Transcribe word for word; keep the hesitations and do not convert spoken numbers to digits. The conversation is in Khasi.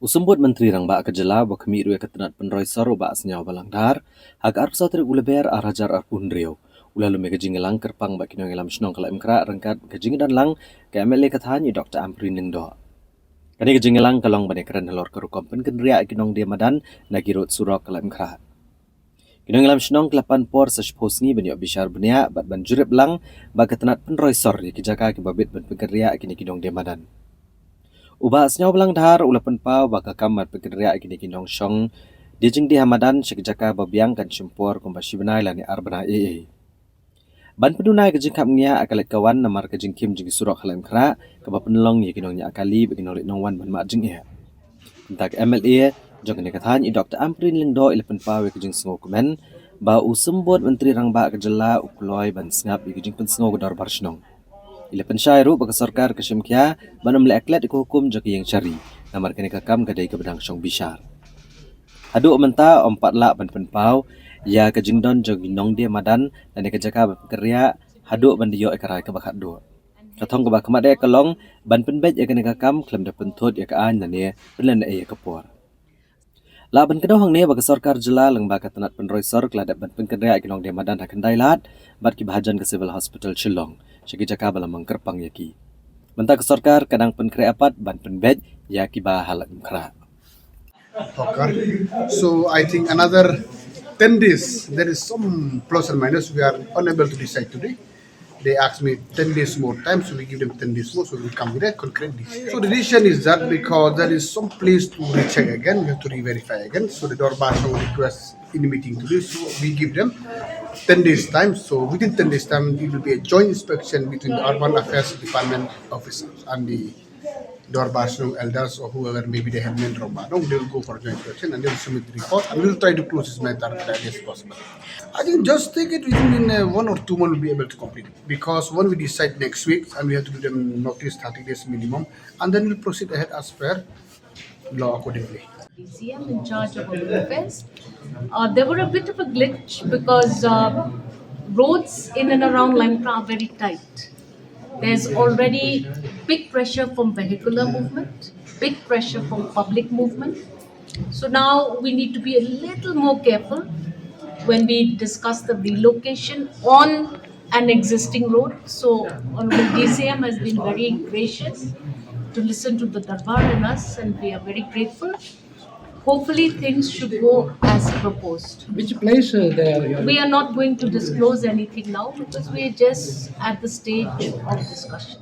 U Symbud Myntri Rangbah ka jylla uba khmih ruh ïa ka tnat pynroi sor u Bah Sniawbhalang Dhar, ha ka arphew saw tarik u Lber ar hajar arphew hynriew, u la lum ïa ka jingïalang kyrpang bad ki nongïalam shnong ka Laitumkhrah ryngkat ka jingdon lang ka M L A ka thaiñ i Doctor Ampareen Lyngdoh. Kane ka jingïalang ka long ban ïakren halor ka rukom pynkynriah ïa ki nongdie madan na ki rud surok ka Laitumkhrah. Ki nongïalam shnong ki la pan por sa shiphew sngi ban ïoh bishar bniah bad ban jurip lang bad ka tnat pynroi sor ïa ki jaka kiba bit ban pynkynriah ïa kine ki nongdie madan. U Bah Sniawbhalang Dhar u la pynpaw ba ka kam ban pynkynriah ïa kine ki nongshong die jingdie ha madan sha ki jaka ba biang kan shim por kumba shi bnai lane ar bnai ei ei. Ban pynduna ïa ka jingkhapngiah ha ka leit ka wan namar ka jingkhim jong ki surok ha Laitumkhrah kaba pynlong ïa ki nongñiah kali bad ki nongleit nongwan ban mad jingeh. Kumta ka M L A jong kane ka thaiñ i Doctor Ampareen Lyngdoh i la pynpaw ïa ka jingsngewkmen ba u Symbud Myntri Rangbah ka jylla u kloi ban sngap ïa ka jingpynsngew ka dorbar shnong. I la pynshai ruh ba ka sorkar ka shim khia ban ym leh klet ïa ka hukum jong ka ïing shari namar kane ka kam ka dei kaba dang shong bishar. Haduh mynta ym pat lah ban pynpaw ïa ka jingdon jong ki nongdie madan lane ka jaka ban pynkynriah haduh ban da ïoh ïa ka rai kaba khatduh. Ka thong kaba khmat eh ka long ban pynbeit ïa kane ka kam khlem da pynthut ïa ka aiñ lane pynlehnohei ïa ka por. Lah ban kdew hangne ba ka sorkar jylla lyngba ka tnat pynroi sor ka la dep ban pynkynriah ïa ki nongdie madan ha Khyndailad bad kiba hajan ka Civil Hospital Shillong sha ki jaka ba la mang kyrpang ïa ki. Mynta ka sorkar ka dang pynkhreh pat ban pynbeit ïa kiba ha Laitumkhrah. Thakkar. So I think another ten days, there is some plus and minus. We are unable to decide today. They asked me ten days more time, so we give them ten days more, so we come with a concrete decision. So the decision is that because there is some place to recheck again, we have to re-verify again. So the Dorbar Shnong requests in the meeting today, so we give them ten days time. So within ten days time, it will be a joint inspection between the Urban Affairs Department officers and the Dorbar Shnong elders or whoever may be the headman Rangbah Shnong, they will go for joint inspection and they will submit the report and we will try to close this matter as early as possible. I think just take it within uh, one or two months we'll be able to complete it because when we decide next week and we have to give them notice thirty days minimum and then we'll proceed ahead as per law accordingly. D C M in charge of urban affairs. Uh, there were a bit of a glitch because uh, roads in and around Laitumkhrah are very tight. There's already big pressure from vehicular movement, big pressure from public movement. So now we need to be a little more careful when we discuss the relocation on an existing road. So Honorable D C M has been very gracious to listen to the Darbar and us, and we are very grateful. Hopefully things should go as proposed. Which place uh, they are? We are not going to disclose anything now because we are just at the stage of discussion.